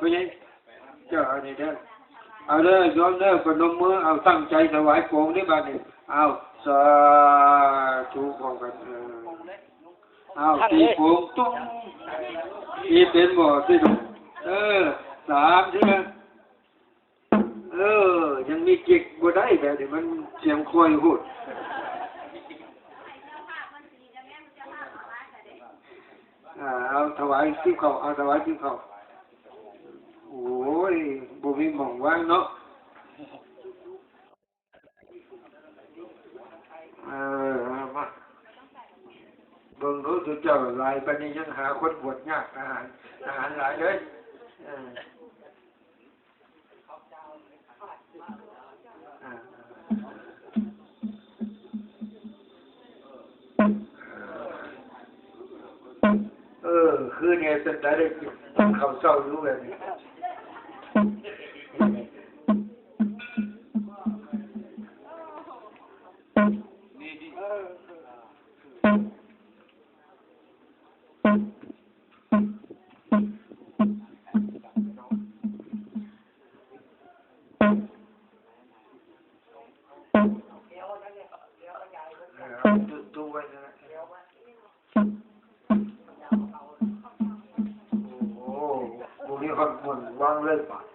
ຜູ້ໃຫຍ່ ເຈົ້າເອົານີ້ເດີ ເອົາເດີ ໂຍມເດີ ປະນົມມື ເອົາ ຕັ້ງໃຈຖວາຍໂປງເດີ ບາດນີ້ ເອົາ ສາທຸພ້ອມກັນ ເອີ ເອົາ ຕີໂປງ ຕຸ້ມ ຕີເປັນບໍ່ ຕີ ເອີ ສາມເທື່ອ. ເອີ ຍັງມີເກັກບໍ່ໄດ້ ແບບນີ້ມັນສຽງຄ່ອຍໂພດ. ອ່າ ເອົາ ຖວາຍຕິບເຂົ້າ ເອົາ ຖວາຍຕິບເຂົ້າ. ໂອ້ຍ ບໍ່ມີໝ່ອງວາງເນາະ. ເອີ ມາ ເບິ່ງດູ ເຈົ້າຫຼາຍປານນີ້ຍັງຫາຄົນບວດຍາກ ທະຫານ ທະຫານຫຼາຍເລີຍ. ເອີ ເອີ ຄືແນ່ ເປັນຕາໄດ້ກິນເຂົ້າເຊົ້າຢູ່ແບບນີ້. โอ้โห บ่มีฮอดม่วนวางเลยบาด.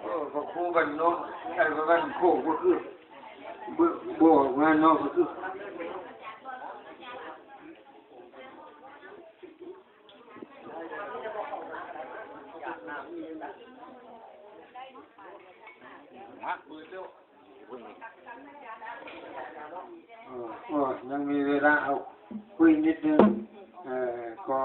ໂອ້ ພະຄູບ້ານໂນນ ໄອ້ ບ້ານໂຄກ ບໍ່ຄື ບໍ່ ບໍ່ອອກງານເນາະ ບໍ່ຄື. ເອີ ເອີ ຍັງມີເວລາ ເອົາ ຄຸຍນິດໜຶ່ງ ເອີ ກໍ